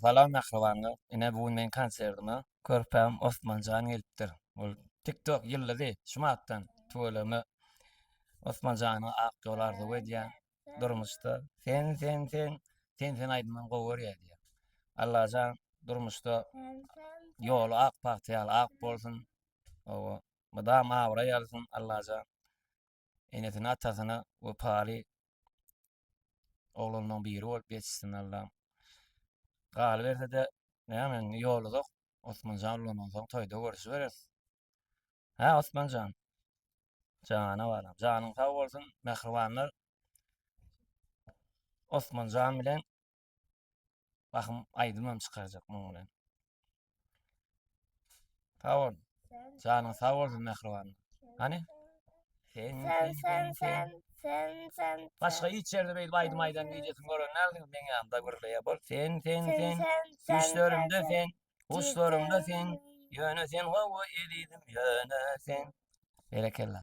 Salam mähribanlar. Ine bu gün meň konsertime körpäm Osmanjan gelipdir. Ol TikTok ýyldyzy şumatdan tüweleme Osmanjana ak ýol arzuw edýän. Durmuşda sen sen sen sen sen aýdymyny gowy görýär diýýär. Allajan durmuşda ýoly ak pagta ýaly ak bolsun. Owa mydam abraý alsyn Allajan. Enesine atasyna wepaly oglanlaryň biri bolup ýetişsin Allam. Galyberse-de, näme indi ýol uzak. Osmanjan ulanansoň toýda görüşibereris. Hä, Osmanjan? Jana balam. Janyň sag bolsun, mähribanlar. Osmanjan bilen Bahym aýdymam çykarjak muň bilen. Sag bol. Janyň sag bolsun mähriban. Hany? Sen sen sen sen sen sen. Başga hiç ýerde beýdip aýdym aýdan wideosyny gören dälsiňiz meň ýanymda gürleýär bol. Sen sen sen. Düşlerimde sen, huşlarymda sen. Ýöne sen hawa ezizim ýöne sen. Berekella.